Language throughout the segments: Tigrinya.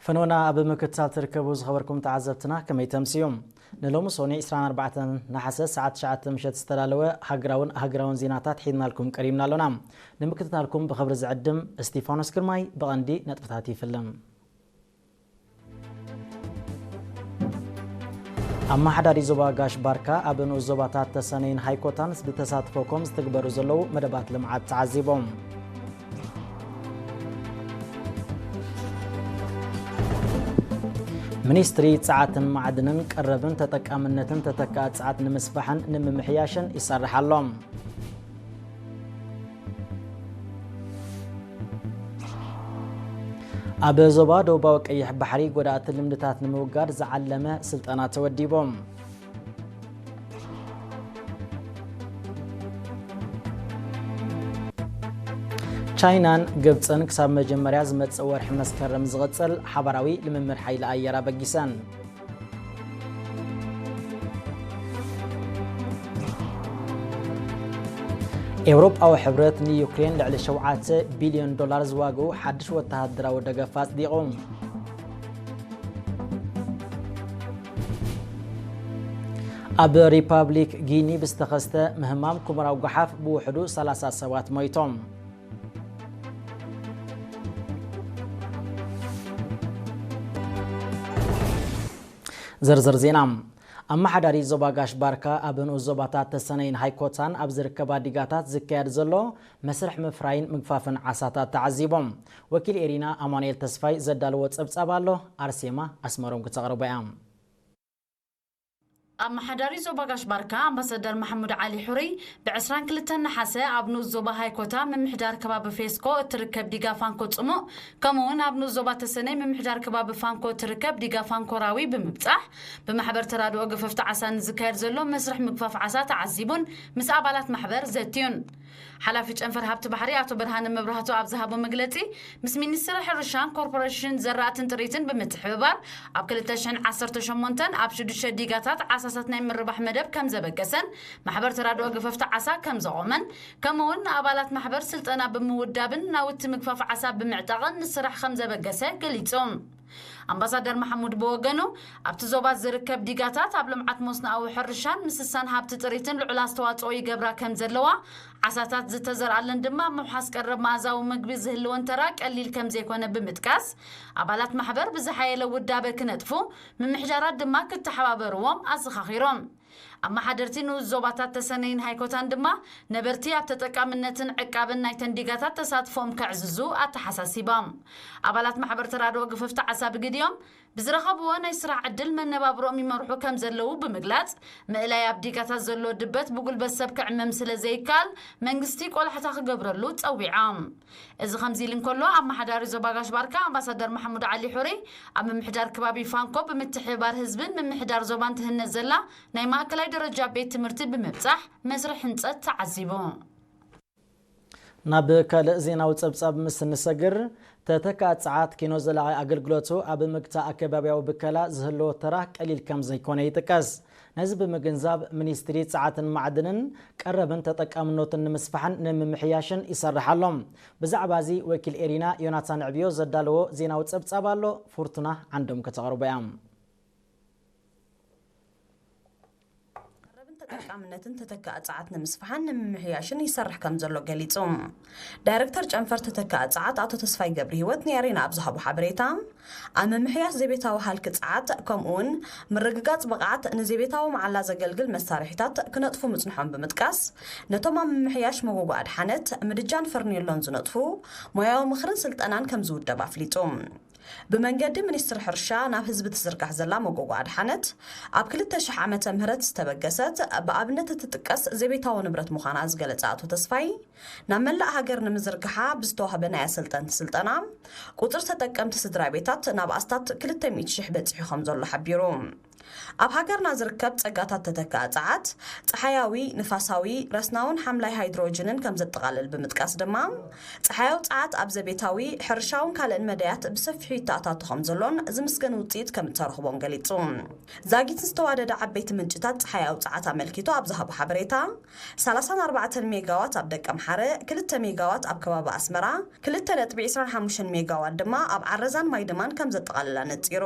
ፈነወና ኣብ ምክትታል ትርከቡ ዝኸበርኩም ተዓዘብትና ከመይ ተምስዩ? ንሎሚ ሶኒ ዕስራን ኣርባዕተን ነሓሰ ሰዓት ትሽዓተ ምሸት ዝተዳለወ ሃገራውን ኣህግራውን ዜናታት ሒዝናልኩም ቀሪብና ኣሎና። ንምክትታልኩም ብኽብሪ ዝዕድም እስቲፋኖስ ግርማይ። ብቐንዲ ነጥብታት ይፍልም። ኣመሓዳሪ ዞባ ጋሽ ባርካ ኣብ ንኡስ ዞባታት ተሰነይን ሃይኮታን ብተሳትፎ ኮም ዝትግበሩ ዘለዉ መደባት ልምዓት ተዓዚቦም። ሚኒስትሪ ጸዓትን ማዕድንን ቀረብን ተጠቃምነትን ተተካኣ ጸዓት ንምስፋሕን ንምምሕያሽን ይሰርሕ ኣሎ። ኣብ ዞባ ደቡባዊ ቀይሕ ባሕሪ ጎዳእቲ ልምድታት ንምውጋድ ዝዓለመ ስልጠና ተወዲቦም። ቻይናን ግብፅን ክሳብ መጀመርያ ዝመፅእ ወርሒ መስከረም ዝቕፅል ሓባራዊ ልምምድ ሓይሊ ኣየር ኣበጊሰን። ኤውሮጳዊ ሕብረት ንዩክሬን ልዕሊ ሸውዓተ ቢልዮን ዶላር ዝዋግኡ ሓድሽ ወተሃደራዊ ደገፍ ኣጽዲቑ። ኣብ ሪፓብሊክ ጊኒ ብዝተኸስተ ምህማም ኩመራዊ ጓሓፍ ብውሕዱ ሰላሳ ሰባት ሞይቶም። ዝርዝር ዜና። ኣመሓዳሪ ዞባ ጋሽ ባርካ ኣብ ንኡስ ዞባታት ተሰነይን ሃይኮታን ኣብ ዝርከባ ዲጋታት ዝካየድ ዘሎ መስርሕ ምፍራይን ምግፋፍን ዓሳታት ተዓዚቦም። ወኪል ኤሪና ኣማኑኤል ተስፋይ ዘዳለዎ ጸብጻብ ኣሎ፣ ኣርሴማ ኣስመሮም ክተቕርቦ እያ። ኣመሓዳሪ ዞባ ጋሽ ባርካ ኣምባሳደር መሓሙድ ዓሊ ሑሪ ብዕስራን ክልተን ነሓሰ ኣብ ንኡስ ዞባ ሃይኮታ ምምሕዳር ከባቢ ፌስኮ እትርከብ ዲጋ ፋንኮ ጽሙቕ፣ ከምኡ እውን ኣብ ንኡስ ዞባ ተሰነይ ምምሕዳር ከባቢ ፋንኮ እትርከብ ዲጋ ፋንኮ ራዊ ብምብጻሕ፣ ብማሕበር ተራድኦ ገፈፍቲ ዓሳ ንዝካየድ ዘሎ መስርሕ ምግፋፍ ዓሳ ተዓዚቡን ምስ ኣባላት ማሕበር ዘትዩን። ሓላፊ ጨንፈር ሃብቲ ባሕሪ ኣቶ ብርሃነ መብራህቱ ኣብ ዝሃቦ መግለጺ፣ ምስ ሚኒስትሪ ሕርሻን ኮርፖሬሽን ዘራእትን ጥሪትን ብምትሕብባር፣ ኣብ ክልተ ሽሕን ዓሰርተ ሸሞንተን ኣብ ሽዱሽተ ዲጋታት ዓሳሳት ናይ ምርባሕ መደብ ከም ዘበገሰን ማሕበር ተራድኦ ገፈፍቲ ዓሳ ከም ዘቖመን፣ ከምኡውን ንኣባላት ማሕበር ስልጠና ብምውዳብን ናውቲ ምግፋፍ ዓሳ ብምዕጣቕን ንስራሕ ከም ዘበገሰ ገሊጹ። ኣምባሳደር መሓሙድ ብወገኑ፣ ኣብቲ ዞባ ዝርከብ ዲጋታት ኣብ ልምዓት መስኖኣዊ ሕርሻን ምስሳን ሃብቲ ጥሪትን ልዑል ኣስተዋጽኦ ይገብራ ከም ዘለዋ፣ ዓሳታት ዝተዘርኣለን ድማ ምውሓስ ቀረብ መኣዛዊ ምግቢ ዝህልወን ተራ ቀሊል ከም ዘይኮነ ብምጥቃስ፣ ኣባላት ማሕበር ብዝሓየለ ውዳበ ክነጥፉ፣ ምምሕዳራት ድማ ክተሓባበርዎም ኣዘኻኺሮም። ኣመሓደርቲ ንኡስ ዞባታት ተሰነይን ሃይኮታን ድማ ነበርቲ ኣብ ተጠቃምነትን ዕቃብን ናይተን ዲጋታት ተሳትፎም ከዕዝዙ ኣተሓሳሲቦም። ኣባላት ማሕበር ተራድኦ ገፈፍቲ ዓሳ ብግዲኦም ብዝረኸብዎ ናይ ስራሕ ዕድል መነባብሮኦም ይመርሑ ከም ዘለዉ ብምግላጽ፣ ምእላይ ኣብ ዲጋታት ዘሎ ድበት ብጉልበት ሰብ ክዕመም ስለ ዘይከኣል መንግስቲ ቆላሕታ ክገብረሉ ጸዊዖም። እዚ ከምዚ ኢሉ እንከሎ፣ ኣመሓዳሪ ዞባ ጋሽ ባርካ ኣምባሳደር መሓሙድ ዓሊ ሑሪ ኣብ ምምሕዳር ከባቢ ፋንኮ ብምትሕብባር ህዝብን ምምሕዳር ዞባን ትህነጽ ዘላ ናይ ማእከላይ ደረጃ ቤት ትምህርቲ ብምብጻሕ መስርሕ ህንጸት ተዓዚቡ። ናብ ካልእ ዜናዊ ጸብጻብ ምስ እንሰግር፣ ተተካእ ጸዓት ኪኖ ዘላቒ ኣገልግሎቱ ኣብ ምግታእ ኣከባብያዊ ብከላ ዝህልዎ ተራ ቀሊል ከም ዘይኮነ ይጥቀስ። ነዚ ብምግንዛብ፣ ሚኒስትሪ ጸዓትን ማዕድንን ቀረብን ተጠቃምነቱን ንምስፋሕን ንምምሕያሽን ይሰርሕ ኣሎ። ብዛዕባ እዚ ወኪል ኤሪና ዮናታን ዕብዮ ዘዳለዎ ዜናዊ ጸብጻብ ኣሎ፣ ፍርቱና ዓንዶም ከተቕርቦ እያ። ቀረብን ተጠቃምነትን ተተካእ ጸዓት ንምስፋሕን ንምምሕያሽን ይሰርሕ ከም ዘሎ ገሊጹ። ዳይረክተር ጨንፈር ተተካእ ጸዓት ኣቶ ተስፋይ ገብረ ህይወት ንኤሪና ኣብ ዝሃቦ ሓበሬታ፣ ኣብ ምምሕያሽ ዘቤታዊ ሃልኪ ጸዓት፣ ከምኡውን ምርግጋጽ ብቕዓት ንዘቤታዊ መዓላ ዘገልግል መሳርሒታት ክነጥፉ ምጽንሖም ብምጥቃስ፣ ነቶም ኣብ ምምሕያሽ መጎጎ ኣድሓነት፣ ምድጃን ፈርኔሎን ዝነጥፉ ሞያዊ ምኽርን ስልጠናን ከም ዝውደብ ኣፍሊጡ። ብመንገዲ ሚኒስትሪ ሕርሻ ናብ ህዝቢ ትዝርጋሕ ዘላ መጎጎ ኣድሓነት፣ ኣብ ክልተ ሽሕ ዓመተ ምህረት ዝተበገሰት፣ ብኣብነት እትጥቀስ ዘቤታዊ ንብረት ምዃና ዝገለጸ ኣቶ ተስፋይ፣ ናብ መላእ ሃገር ንምዝርግሓ ብዝተዋህበ ናይ ኣሰልጠንቲ ስልጠና፣ ቁጽሪ ተጠቀምቲ ስድራ ቤታት ናብ ኣስታት ክልተ ሚእቲ ሽሕ በጺሑ ከም ዘሎ ሓቢሩ። ኣብ ሃገርና ዝርከብ ጸጋታት ተተካኣ ጸዓት፣ ጸሓያዊ፣ ንፋሳዊ፣ ረስናውን ሓምላይ ሃይድሮጅንን ከም ዘጠቓልል ብምጥቃስ ድማ፣ ጸሓያዊ ጸዓት ኣብ ዘቤታዊ፣ ሕርሻውን ካልእን መዳያት ብሰፊሑ ይተኣታቶ ከም ዘሎን ዝምስገን ውጽኢት ከም እተረኽቦን ገሊጹ። ዛጊት ዝተዋደደ ዓበይቲ ምንጭታት ጸሓያዊ ጸዓት ኣመልኪቱ ኣብ ዝሃቦ ሓበሬታ፣ ሰላሳን ኣርባዕተን ሜጋዋት ኣብ ደቀምሓረ፣ ክልተ ሜጋዋት ኣብ ከባቢ ኣስመራ፣ ክልተ ነጥቢ ዕስራን ሓሙሽተን ሜጋዋት ድማ ኣብ ዓረዛን ማይደማን ከም ዘጠቓልላ ነጺሩ።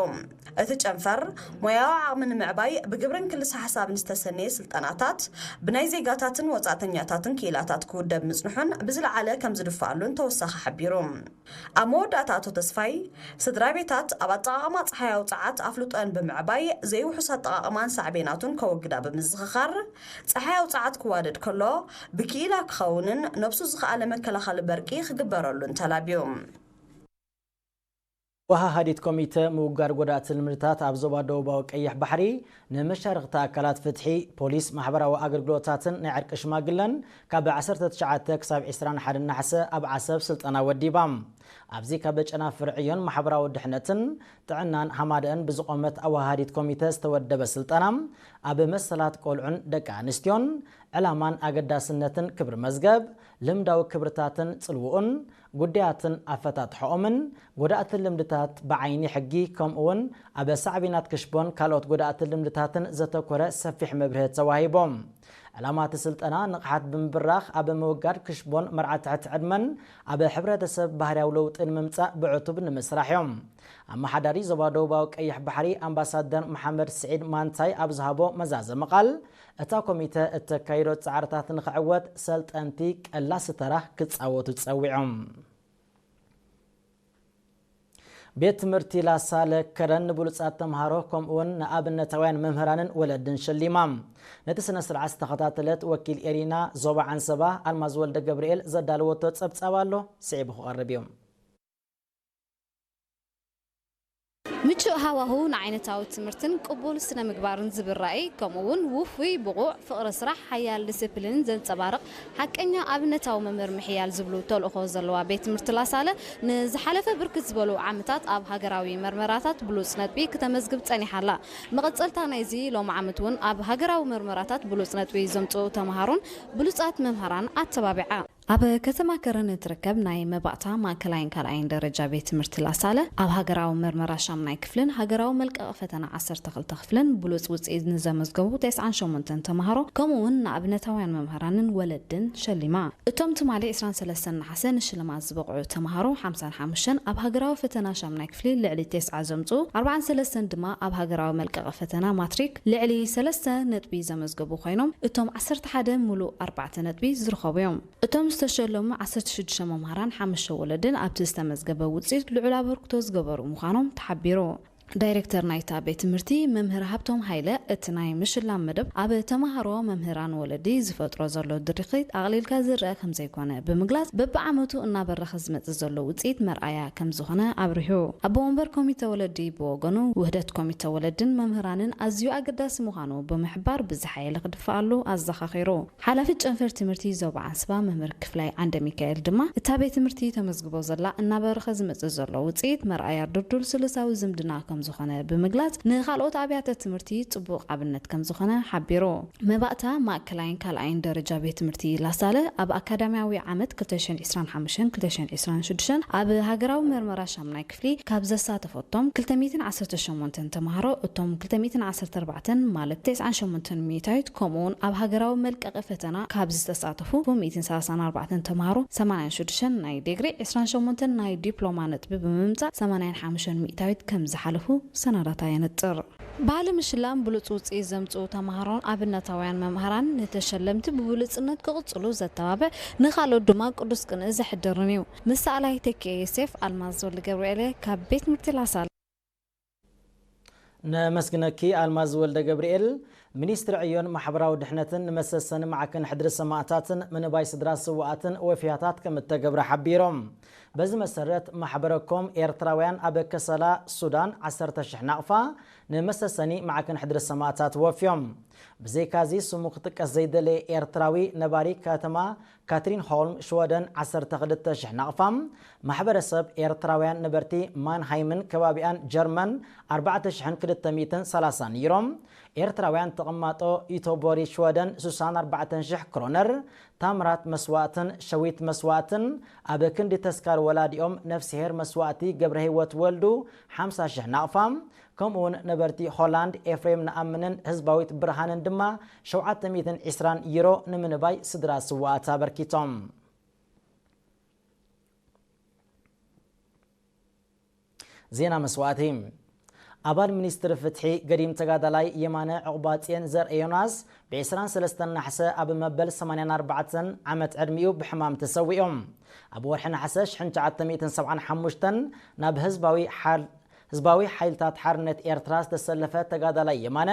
እቲ ጨንፈር፣ ሞያዊ ዓቕሚ ንምዕባይ ብግብርን ክልሰ ሓሳብን ዝተሰነየ ስልጠናታት፣ ብናይ ዜጋታትን ወጻእተኛታትን ክኢላታት ክውደብ ምጽንሑን ብዝለዓለ ከም ዝድፈኣሉን ተወሳኺ ሓቢሩ። ኣብ መወዳእታ ኣቶ ተስፋይ፣ ስድራ ቤታት ኣብ ኣጠቓቕማ ጸሓያዊ ጸዓት ኣፍልጦን ብምዕባይ ዘይውሑስ ኣጠቓቕማን ሳዕቤናቱን ከወግዳ ብምዝኽኻር፣ ጸሓያዊ ጸዓት ክዋደድ ከሎ ብክኢላ ክኸውንን ነብሱ ዝኸኣለ መከላኸሊ በርቂ ክግበረሉን ተላብዩ። ወሃሃዲት ኮሚተ ምውጋድ ጎዳእቲ ልምድታት ኣብ ዞባ ደቡባዊ ቀይሕ ባሕሪ ንመሻርኽቲ ኣካላት ፍትሒ፣ ፖሊስ፣ ማሕበራዊ ኣገልግሎታትን ናይ ዕርቂ ሽማግለን ካብ ዓሰርተ ትሽዓተ ክሳብ ዕስራን ሓደን ነሓሰ ኣብ ዓሰብ ስልጠና ወዲባ። ኣብዚ ካብ ጨናፍር ዕዮን ማሕበራዊ ድሕነትን ጥዕናን ሃማደአን ብዝቖመት ኣወሃሃዲት ኮሚተ ዝተወደበ ስልጠና ኣብ መሰላት ቆልዑን ደቂ ኣንስትዮን ዕላማን ኣገዳስነትን ክብሪ መዝገብ፣ ልምዳዊ ክብርታትን ጽልውኡን፣ ጉዳያትን ኣፈታትሖኦምን፣ ጎዳእቲ ልምድታት ብዓይኒ ሕጊ ከምኡ እውን ኣብ ሳዕቤናት ክሽቦን ካልኦት ጎዳእቲ ልምድታትን ዘተኮረ ሰፊሕ መብርሂ ተዋሂቦም። ዕላማ እቲ ስልጠና ንቕሓት ብምብራኽ ኣብ ምውጋድ ክሽቦን መርዓ ትሕቲ ዕድመን ኣብ ሕብረተሰብ ባህርያዊ ለውጢ ንምምጻእ ብዕቱብ ንምስራሕ እዮም። ኣመሓዳሪ ዞባ ደቡባዊ ቀይሕ ባሕሪ ኣምባሳደር መሓመድ ስዒድ ማንታይ ኣብ ዝሃቦ መዛዘሚ ቃል፣ እታ ኮሚተ እተካይዶ ጻዕርታት ንኽዕወት ሰልጠንቲ ቀላሲ ተራ ክጻወቱ ጸዊዖም። ቤት ትምህርቲ ላሳለ ከረን ንብሉጻት ተምሃሮ ከምኡውን ንኣብነታውያን መምህራንን ወለድን ሸሊማ። ነቲ ስነ ስርዓት ዝተኸታተለት ወኪል ኤሪና ዞባ ዓንሰባ ኣልማዝ ወልደ ገብርኤል ዘዳለወቶ ጸብጻብ ኣሎ፣ ስዒቡ ክቐርብ እዩ። ምቹእ ሃዋሁ ንዓይነታዊ ትምህርትን ቅቡል ስነ ምግባርን ዝብል ራእይ፣ ከምኡ እውን ውፉይ፣ ብቑዕ፣ ፍቕሪ ስራሕ፣ ሓያል ዲስፕሊንን ዘንጸባርቕ ሓቀኛ ኣብነታዊ መምህር ምሕያል ዝብሉ ተልእኾ ዘለዋ ቤት ትምህርቲ ላሳለ ንዝሓለፈ ብርክት ዝበሉ ዓመታት ኣብ ሃገራዊ መርመራታት ብሉጽ ነጥቢ ክተመዝግብ ጸኒሓ ኣላ። መቐጸልታ ናይዚ ሎም ዓመት እውን ኣብ ሃገራዊ መርመራታት ብሉጽ ነጥቢ ዘምጽኡ ተምሃሮን ብሉጻት መምህራን ኣተባቢዓ። ኣብ ከተማ ከረን እትርከብ ናይ መባእታ ማእከላይን ካልኣይን ደረጃ ቤት ትምህርቲ ላሳለ ኣብ ሃገራዊ መርመራ ሻምናይ ክፍልን ሃገራዊ መልቀቒ ፈተና ዓሰርተ ክልተ ክፍልን ብሉጽ ውጽኢት ንዘመዝገቡ ተስዓን ሸሞንተን ተምሃሮ ከምኡ እውን ንኣብነታውያን መምህራንን ወለድን ሸሊማ። እቶም ትማሊ ዕስራን ሰለስተን ነሓሰ ንሽልማት ዝበቕዑ ተምሃሮ ሓምሳን ሓሙሽተን ኣብ ሃገራዊ ፈተና ሻምናይ ክፍሊ ልዕሊ ተስዓ ዘምጽኡ ኣርባዓን ሰለስተን ድማ ኣብ ሃገራዊ መልቀቒ ፈተና ማትሪክ ልዕሊ ሰለስተ ነጥቢ ዘመዝገቡ ኮይኖም እቶም ዓሰርተ ሓደ ሙሉእ ኣርባዕተ ነጥቢ ዝረኸቡ እዮም። እቶም ዝተሸለሙ ዓሰርተ ሽዱሽተ መምሃራን ሓሙሽተ ወለድን ኣብቲ ዝተመዝገበ ውፅኢት ልዑል ኣበርክቶ ዝገበሩ ምዃኖም ተሓቢሩ። ዳይሬክተር ናይታ ቤት ትምህርቲ መምህር ሃብቶም ሃይለ እቲ ናይ ምሽላም መደብ ኣብ ተምሃሮ፣ መምህራን፣ ወለዲ ዝፈጥሮ ዘሎ ድርኺት ኣቕሊልካ ዝረኣ ከምዘይኮነ ብምግላፅ በብዓመቱ እናበረኸ ዝመፅእ ዘሎ ውፅኢት መርኣያ ከምዝኾነ ኣብሪሁ። ኣቦ ወንበር ኮሚተ ወለዲ ብወገኑ ውህደት ኮሚተ ወለድን መምህራንን ኣዝዩ ኣገዳሲ ምዃኑ ብምሕባር ብዝሓየለ ክድፈኣሉ ኣዘኻኺሩ። ሓላፊት ጨንፈር ትምህርቲ ዞባ ዓንስባ መምህር ክፍላይ ዓንደ ሚካኤል ድማ እታ ቤት ትምህርቲ ተመዝግቦ ዘላ እናበረኸ ዝመፅእ ዘሎ ውፅኢት መርኣያ ድልዱል ስሉሳዊ ዝምድና ከምዝኾነ ብምግላፅ ንኻልኦት ኣብያተ ትምህርቲ ፅቡቕ ኣብነት ከምዝኾነ ሓቢሩ። መባእታ ማእከላይን ካልኣይን ደረጃ ቤት ትምህርቲ ላሳለ ኣብ ኣካዳሚያዊ ዓመት ክልተ ሽሕን ዕስራን ሓሙሽተን ክልተ ሽሕን ዕስራን ሽዱሽተን ኣብ ሃገራዊ መርመራ ሻምናይ ክፍሊ ካብ ዘሳተፈቶም ክልተ ሚእትን ዓሰርተ ሸሞንተን ተምሃሮ እቶም ክልተ ሚእትን ዓሰርተ ኣርባዕተን ማለት ተስዓን ሸሞንተን ሚእታዊት ከምኡውን ኣብ ሃገራዊ መልቀቂ ፈተና ካብ ዝተሳተፉ ሚእትን ሰላሳን ኣርባዕተን ተምሃሮ ሰማንያን ሽዱሽተን ናይ ዲግሪ ዕስራን ሸሞንተን ናይ ዲፕሎማ ነጥቢ ብምምፃእ ሰማንያን ሓሙሽተን ሚእታዊት ከም ዝሓለፉ ሰነዳታ የነፅር። ባህሊ ምሽላም ብሉፅ ውፅኢት ዘምፅኡ ተምሃሮን ኣብነታውያን መምሃራን ንተሸለምቲ ብብሉፅነት ክቕፅሉ ዘተባብዕ ንኻልኦት ድማ ቅዱስ ቅንኢ ዘሕድርን እዩ። ምስ ሰኣላይ ተኪኤ ዮሴፍ ኣልማዝ ወልደ ገብርኤል ካብ ቤት ትምህርቲ ላሳለ። ነመስግነኪ ኣልማዝ ወልደ ገብርኤል። ሚኒስትሪ ዕዮን ማሕበራዊ ድሕነትን ንመሰሰኒ ማዕከን ሕድሪ ሰማእታትን ምንባይ ስድራ ስውኣትን ወፍያታት ከም እተገብረ ሓቢሮም። በዚ መሰረት ማሕበረኮም ኤርትራውያን ኣብ ከሰላ ሱዳን ዓሰርተ ሽሕ ናቕፋ ንመሰሰኒ ማዕከን ሕድሪ ሰማእታት ወፍዮም። ብዘይካዚ ስሙ ክጥቀስ ዘይደለየ ኤርትራዊ ነባሪ ከተማ ካትሪን ሆልም ሽወደን ዓሰርተ ክልተ ሽሕ ናቕፋ፣ ማሕበረሰብ ኤርትራውያን ነበርቲ ማንሃይምን ከባቢኣን ጀርመን ኣርባዕተ ሽሕን ክልተ ሚእትን ሰላሳን ዩሮ፣ ኤርትራውያን ተቐማጦ ዩቶቦሪ ሽወደን ስሳን ኣርባዕተን ሽሕ ክሮነር፣ ታምራት መስዋእትን ሸዊት መስዋእትን ኣብ ክንዲ ተስካር ወላዲኦም ነፍስሄር መስዋእቲ ገብረ ህይወት ወልዱ ሓምሳ ሽሕ ናቕፋ፣ ከምኡውን ነበርቲ ሆላንድ ኤፍሬም ነኣምንን ህዝባዊት ብርሃንን ድማ ሸውዓተ ሚእትን ዕስራን ዩሮ ንምንባይ ስድራ ስዋኣት ኣበርኪቶም። ዜና መስዋእቲ። ኣባል ሚኒስትሪ ፍትሒ ገዲም ተጋዳላይ የማነ ዕቑባጽዮን ዘርኤ ዮናስ ብ ዕስራን ሰለስተን ናሕሰ ኣብ መበል ሰማንያን ኣርባዕተን ዓመት ዕድሚኡ ብሕማም ተሰዊኡ። ኣብ ወርሒ ናሕሰ ሽሕን ትሽዓተ ሚእትን ሰብዓን ሓሙሽተን ናብ ህዝባዊ ሓል-፣ ህዝባዊ ሓይልታት ሓርነት ኤርትራ ዝተሰለፈ ተጋዳላይ የማነ፣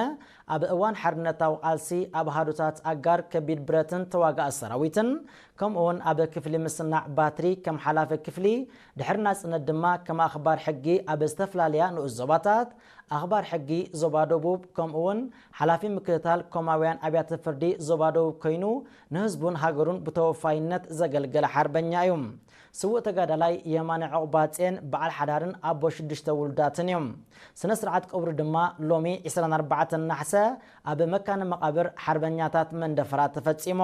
ኣብ እዋን ሓርነታዊ ቃልሲ ኣብ ኣሃዱታት ኣጋር ከቢድ ብረትን ተዋጋኢ ሰራዊትን፣ ከምኡውን ኣብ ክፍሊ ምስናዕ ባትሪ ከም ሓላፊ ክፍሊ፣ ድሕሪ ናጽነት ድማ ከም ኣኽባር ሕጊ ኣብ ዝተፈላለያ ንኡስ ዞባታት፣ ኣኽባር ሕጊ ዞባ ደቡብ፣ ከምኡውን ሓላፊ ምክትታል ኮማውያን ኣብያተ ፍርዲ ዞባ ደቡብ ኮይኑ፣ ንህዝቡን ሃገሩን ብተወፋይነት ዘገልገለ ሓርበኛ እዩ። ስዉእ ተጋዳላይ የማነ ዕቑባጽዮን በዓል ሓዳርን ኣቦ ሽዱሽተ ውሉዳትን እዩ። ስነ ስርዓት ቀብሩ ድማ ሎሚ ዕስራን ኣርባዕተን ናሕሰ ኣብ መካነ መቓብር ሓርበኛታት መንደፈራ ተፈጺሙ።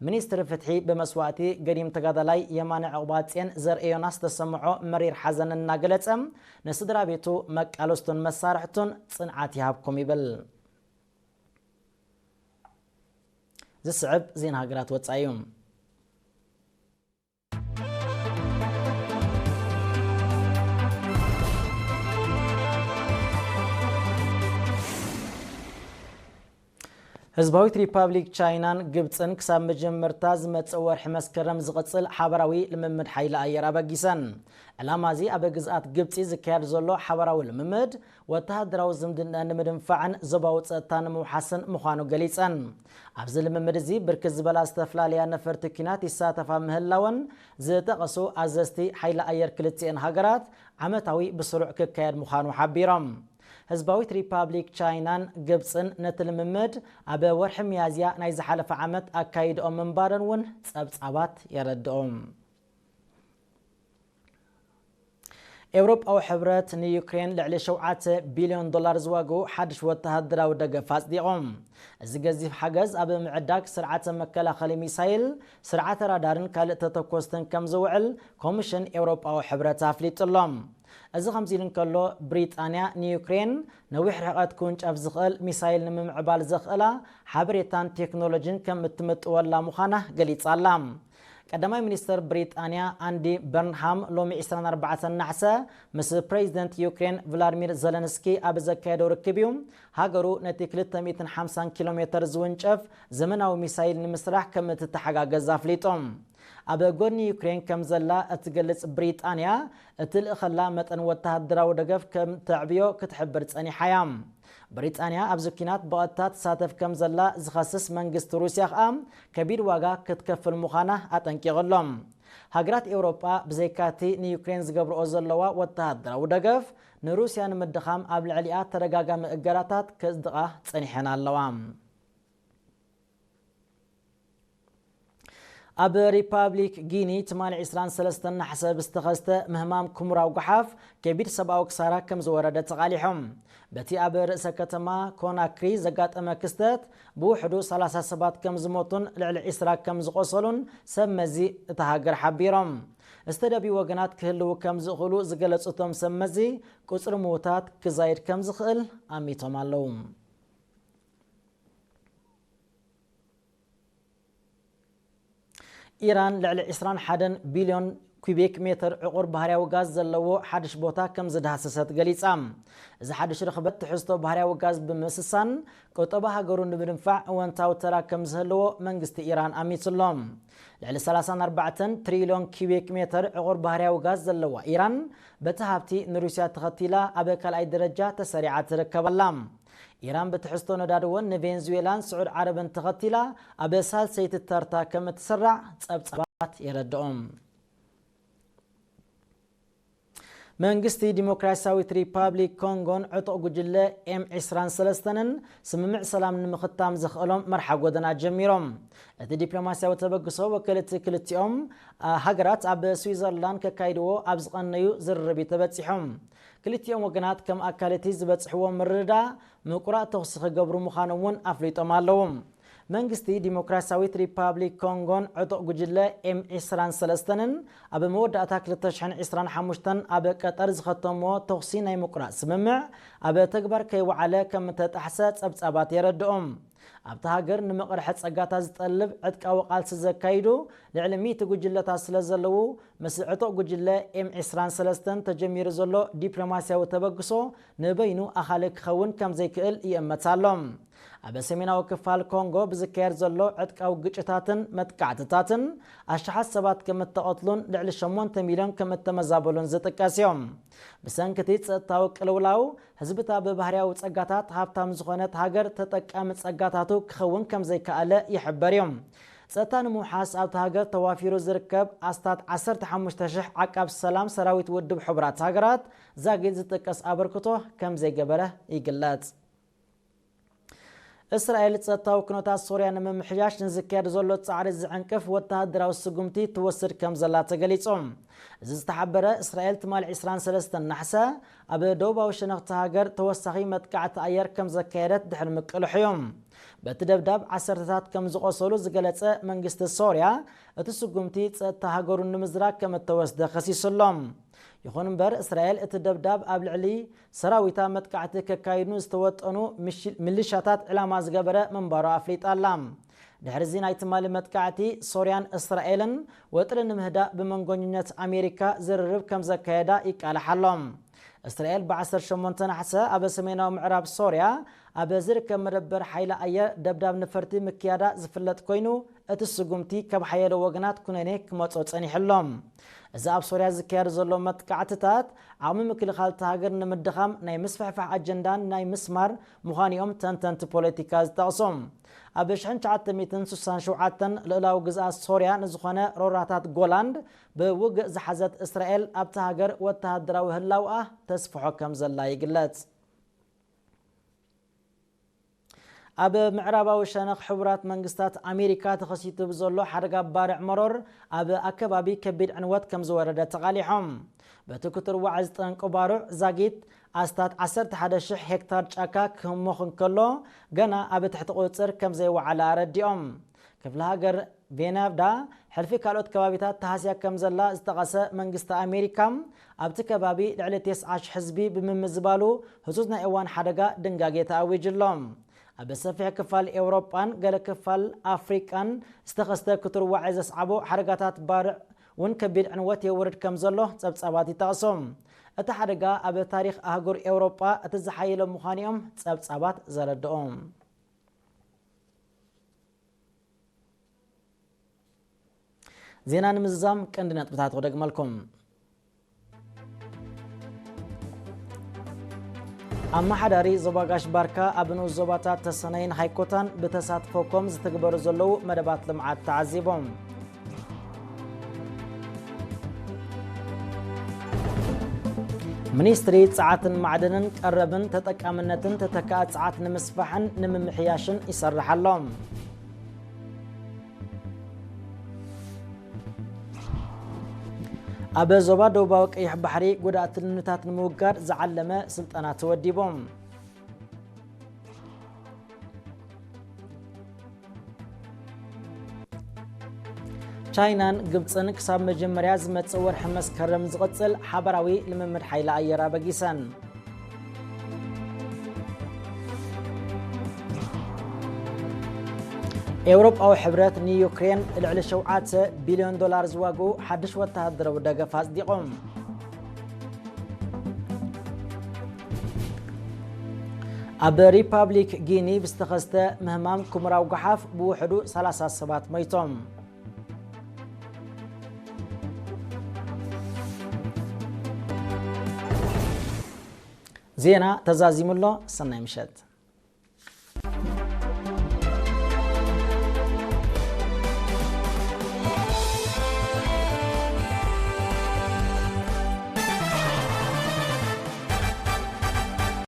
ሚኒስትሪ ፍትሒ ብመስዋእቲ ገዲም ተጋዳላይ የማነ ዕቑባጽዮን ዘርኤ ዮናስ ዝተሰምዖ መሪር ሓዘን እናገለጸ፣ ንስድራ ቤቱ፣ መቃልስቱን መሳርሕቱን ጽንዓት ይሃብኩም ይብል። ዝስዕብ ዜና ሃገራት ወጻኢ እዩ። ህዝባዊት ሪፓብሊክ ቻይናን ግብጽን ክሳብ መጀመርታ ዝመጽእ ወርሒ መስከረም ዝቕጽል ሓበራዊ ልምምድ ሓይሊ ኣየር ኣበጊሰን። ዕላማ እዚ ኣብ ግዝኣት ግብጺ ዝካየድ ዘሎ ሓበራዊ ልምምድ ወተሃደራዊ ዝምድና ንምድንፋዕን ዞባዊ ጸጥታ ንምውሓስን ምዃኑ ገሊጸን። ኣብዚ ልምምድ እዚ ብርክት ዝበላ ዝተፈላለያ ነፈርቲ ኲናት ይሳተፋ ምህላወን ዝጠቐሱ ኣዘዝቲ ሓይሊ ኣየር ክልቲኤን ሃገራት ዓመታዊ ብስሩዕ ክካየድ ምዃኑ ሓቢሮም። ህዝባዊት ሪፓብሊክ ቻይናን ግብጽን ነቲ ልምምድ ኣብ ወርሒ ሚያዝያ ናይ ዝሓለፈ ዓመት ኣካይድኦም ምንባረን እውን ጸብጻባት የረድኦም። ኤውሮጳዊ ሕብረት ንዩክሬን ልዕሊ ሸውዓተ ቢልዮን ዶላር ዝዋግኡ ሓድሽ ወተሃደራዊ ደገፍ ኣጽዲቖም። እዚ ገዚፍ ሓገዝ ኣብ ምዕዳግ ስርዓተ መከላኸሊ ሚሳይል፣ ስርዓተ ራዳርን ካልእ ተተኮስትን ከም ዝውዕል ኮሚሽን ኤውሮጳዊ ሕብረት ኣፍሊጡ ኣሎ። እዚ ከምዚ ኢሉ እንከሎ፣ ብሪጣንያ ንዩክሬን ነዊሕ ርሕቀት ክውንጨፍ ዝኽእል ሚሳይል ንምምዕባል ዘኽእላ ሓበሬታን ቴክኖሎጂን ከም እትምጥወላ ምዃና ገሊጻ ኣላ። ቀዳማይ ሚኒስተር ብሪጣንያ ኣንዲ በርንሃም ሎሚ ዕስራን ኣርባዕተን ናሕሰ ምስ ፕሬዚደንት ዩክሬን ቭላድሚር ዘለንስኪ ኣብ ዘካየደው ርክብ እዩ፣ ሃገሩ ነቲ ክልተ ሚእትን ሓምሳን ኪሎ ሜተር ዝውንጨፍ ዘመናዊ ሚሳይል ንምስራሕ ከም እትተሓጋገዝ ኣፍሊጡ። ኣብ ጎኒ ዩክሬን ከም ዘላ እትገልጽ ብሪጣንያ፣ እትልእኸላ መጠን ወተሃደራዊ ደገፍ ከም ተዕብዮ ክትሕብር ጸኒሓ እያ። ብሪጣንያ ኣብዚ ኲናት ብቐጥታ ትሳተፍ ከም ዘላ ዝኸስስ መንግስቲ ሩስያ ከኣ ከቢድ ዋጋ ክትከፍል ምዃና ኣጠንቂቑ ኣሎ። ሃገራት ኤውሮጳ ብዘይካቲ ንዩክሬን ዝገብርኦ ዘለዋ ወተሃደራዊ ደገፍ ንሩስያ ንምድኻም ኣብ ልዕሊኣ ተደጋጋሚ እገዳታት ከጽድቓ ጸኒሐን ኣለዋ። ኣብ ሪፓብሊክ ጊኒ ትማሊ ዕስራን ሰለስተን ናሕሰ ብዝተኸስተ ምህማም ኩምራዊ ጓሓፍ ከቢድ ሰብኣዊ ክሳራ ከም ዝወረደ ተቓሊሖም። በቲ ኣብ ርእሰ ከተማ ኮናክሪ ዘጋጠመ ክስተት ብውሕዱ ሰላሳ ሰባት ከም ዝሞቱን ልዕሊ ዕስራ ከም ዝቖሰሉን ሰብ መዚ እታ ሃገር ሓቢሮም። ዝተደብዩ ወገናት ክህልዉ ከም ዝኽእሉ ዝገለጹ እቶም ሰብ መዚ፣ ቁጽሪ ምዉታት ክዛይድ ከም ዝኽእል ኣሚቶም ኣለዉ። ኢራን ልዕሊ ዕስራን ሓደን ቢልዮን ኲቢክ ሜተር ዕቑር ባህርያዊ ጋዝ ዘለዎ ሓድሽ ቦታ ከም ዝዳህሰሰት ገሊጻ። እዚ ሓድሽ ርኽበት ትሕዝቶ ባህርያዊ ጋዝ ብምስሳን ቁጠባ ሃገሩ ንምድንፋዕ እወንታዊ ተራ ከም ዝህልዎ መንግስቲ ኢራን ኣሚቱ ኣሎ። ልዕሊ ሰላሳን ኣርባዕተን ትሪልዮን ኪቢክ ሜተር ዕቑር ባህርያዊ ጋዝ ዘለዋ ኢራን፣ በቲ ሃብቲ ንሩስያ ተኸቲላ ኣብ ካልኣይ ደረጃ ተሰሪዓ ትርከብ ኣላ። ኢራን ብትሕዝቶ ነዳዲ እውን ንቬንዙዌላን ስዑድ ዓረብን ተኸቲላ ኣብ ሳልሰይቲ ተርታ ከም እትስራዕ ጸብጻባት የረድኦም። መንግስቲ ዲሞክራሲያዊት ሪፓብሊክ ኮንጎን ዕጡቕ ጉጅለ ኤም ዕስራን ሰለስተንን ስምምዕ ሰላም ንምኽታም ዘኽእሎም መርሓ ጎደና ጀሚሮም። እቲ ዲፕሎማስያዊ ተበግሶ ወከልቲ ክልቲኦም፣ አ፣ ሃገራት ኣብ ስዊዘርላንድ ከካይድዎ ኣብ ዝቐነዩ ዝርርብ እዩ ተበጺሖም። ክልቲኦም ወገናት ከም ኣካል እቲ ዝበጽሕዎ ምርድዳእ ምቁራጽ ተኹሲ ክገብሩ ምዃኖም እውን ኣፍሊጦም ኣለዉ። መንግስቲ ዲሞክራሲያዊት ሪፓብሊክ ኮንጎን ዕጡቕ ጉጅለ ኤም ዕስራን ሰለስተንን ኣብ መወዳእታ ክልተ ሽሕን ዕስራን ሓሙሽተን ኣብ ቀጠር ዝኸተምዎ ተኹሲ ናይ ምቁራጽ ስምምዕ ኣብ ተግባር ከይወዓለ ከም እተጣሕሰ ጸብጻባት የረድኦም። ኣብታ ሃገር ንምቕርሒ ጸጋታት ዝጠልብ ዕጥቃዊ ቃልሲ ዘካይዱ ልዕሊ ሚእቲ ጉጅለታት ስለ ዘለዉ፣ ምስ ዕጡቕ ጉጅለ ኤም ዕስራን ሰለስተን ተጀሚሩ ዘሎ ዲፕሎማስያዊ ተበግሶ ንበይኑ ኣኻሊ ክኸውን ከም ዘይክእል ይእመት ኣሎ። ኣብ ሰሜናዊ ክፋል ኮንጎ ብዝካየድ ዘሎ ዕጥቃዊ ግጭታትን መጥቃዕትታትን ኣሽሓት ሰባት ከም እተቐትሉን ልዕሊ ሸሞንተ ሚልዮን ከም እተመዛበሉን ዝጥቀስ እዮም። ብሰንኪ እቲ ጸጥታዊ ቅልውላው፣ ህዝብታ ብባህርያዊ ጸጋታት ሃብታም ዝኾነት ሃገር ተጠቃሚ ጸጋታቱ ክኸውን ከም ዘይከኣለ ይሕበር እዩ። ጸጥታ ንምውሓስ ኣብታ ሃገር ተዋፊሩ ዝርከብ ኣስታት ዓሰርተ ሓሙሽተ ሽሕ ዓቃብ ሰላም ሰራዊት ውድብ ሕቡራት ሃገራት ዛጊት ዝጥቀስ ኣበርክቶ ከም ዘይገበረ ይግለጽ። እስራኤል ጸጥታዊ ኩነታት ሶርያ ንምምሕያሽ ንዝካየድ ዘሎ ጻዕሪ ዝዕንቅፍ ወተሃደራዊ ስጉምቲ ትወስድ ከም ዘላ ተገሊጹ። እዚ ዝተሓበረ እስራኤል ትማሊ ዕስራን ሰለስተን ናሕሰ ኣብ ደቡባዊ ሸነኽቲ ሃገር ተወሳኺ መጥቃዕቲ ኣየር ከም ዘካየደት ድሕሪ ምቅልሑ እዩ። በቲ ደብዳብ ዓሰርተታት ከም ዝቖሰሉ ዝገለጸ መንግስቲ ሶርያ፣ እቲ ስጉምቲ ጸጥታ ሃገሩ ንምዝራግ ከም እተወስደ ከሲሱ ኣሎ። ይኹን እምበር፣ እስራኤል እቲ ደብዳብ ኣብ ልዕሊ ሰራዊታ መጥቃዕቲ ከካይዱ ዝተወጠኑ ምሽ-፣ ሚሊሻታት ዕላማ ዝገበረ ምንባሩ ኣፍሊጣ ኣላ። ድሕሪ እዚ ናይ ትማሊ መጥቃዕቲ፣ ሶርያን እስራኤልን ወጥሪ ንምህዳእ ብመንጎኝነት ኣሜሪካ ዝርርብ ከም ዘካየዳ ይቃላሕ ኣሎ። እስራኤል ብዓሰርተ ሸሞንተ ናሕሰ ኣብ ሰሜናዊ ምዕራብ ሶርያ ኣብ ዝርከብ መደበር ሓይሊ ኣየር ደብዳብ ነፈርቲ ምክያዳ ዝፍለጥ ኮይኑ፣ እቲ ስጉምቲ ካብ ሓያሎ ወገናት ኩነኔ ክመጾ ጸኒሑ ኣሎ። እዚ ኣብ ሶርያ ዝካየድ ዘሎ መጥቃዕትታት፣ ዓቕሚ ምክልኻል እታ ሃገር ንምድኻም ናይ ምስፍሕፋሕ ኣጀንዳን ናይ ምስማር ምዃኑ እዮም ተንተንቲ ፖለቲካ ዝጠቕሱ። ኣብ ሽሕን ትሽዓተ ሚእትን ስሳን ሸውዓተን ልኡላዊ ግዝኣት ሶርያ ንዝኾነ ሮራታት ጎላንድ ብውግእ ዝሓዘት እስራኤል፣ ኣብታ ሃገር ወተሃደራዊ ህላውኣ ተስፍሖ ከም ዘላ ይግለጽ። ኣብ ምዕራባዊ ሸነኽ ሕቡራት መንግስታት ኣሜሪካ ተኸሲቱ ብዘሎ ሓደጋ ባርዕ መሮር፣ ኣብ ኣከባቢ ከቢድ ዕንወት ከም ዝወረደ ተቓሊሖም። በቲ ክትርዋዕ ዝጠንቁ ባርዕ ዛጊት ኣስታት ዓሰርተ ሓደ ሽሕ ሄክታር ጫካ ክህሞኽ እንከሎ፣ ገና ኣብ ትሕቲ ቁጽጽር ከም ዘይወዓለ ኣረዲኦም። ክፍለ ሃገር ቬናዳ ሕልፊ ካልኦት ከባቢታት ተሃስያ ከም ዘላ ዝጠቐሰ መንግስቲ ኣሜሪካ፣ ኣብቲ ከባቢ ልዕሊ ተስዓ ሽሕ ህዝቢ ብምምዝባሉ፣ ህጹጽ ናይ እዋን ሓደጋ ድንጋጌ ተኣዊጁ ኣሎ። ኣብ ሰፊሕ ክፋል ኤውሮጳን ገለ ክፋል ኣፍሪቃን ዝተኸስተ ክትርዋዕ ዘስዓቦ ሓደጋታት ባርዕ እውን ከቢድ ዕንወት የውርድ ከም ዘሎ ጸብጻባት ይጠቕሱ። እቲ ሓደጋ ኣብ ታሪኽ ኣህጉር ኤውሮጳ እቲ ዝሓየለ ምዃኑ እዮም ጸብጻባት ዘረድኡ። ዜና ንምዝዛም ቀንዲ ነጥብታት ክደግመልኩም። ኣመሓዳሪ ዞባ ጋሽ ባርካ ኣብ ንኡስ ዞባታት ተሰነይን ሃይኮታን ብተሳትፎ ኮም ዝትግበሩ ዘለዉ መደባት ልምዓት ተዓዚቦም። ሚኒስትሪ ጸዓትን ማዕድንን ቀረብን ተጠቃምነትን ተተካኣ ጸዓት ንምስፋሕን ንምምሕያሽን ይሰርሕ ኣሎ። ኣብ ዞባ ደቡባዊ ቀይሕ ባሕሪ ጎዳእቲ ልምድታት ንምውጋድ ዝዓለመ ስልጠና ተወዲቡ። ቻይናን ግብጽን ክሳብ መጀመርያ ዝመጽእ ወርሒ መስከረም ዝቕጽል ሓባራዊ ልምምድ ሓይሊ ኣየር ኣበጊሰን። ኤውሮጳዊ ሕብረት ንዩክሬን ልዕሊ ሸውዓተ ቢልዮን ዶላር ዝዋግኡ ሓድሽ ወተሃደራዊ ደገፍ ኣጽዲቖም። ኣብ ሪፓብሊክ ጊኒ ብዝተኸስተ ምህማም ኩምራዊ ጓሓፍ ብውሕዱ ሰላሳ ሰባት ሞይቶም። ዜና ተዛዚሙ ኣሎ። ሰናይ ምሸት።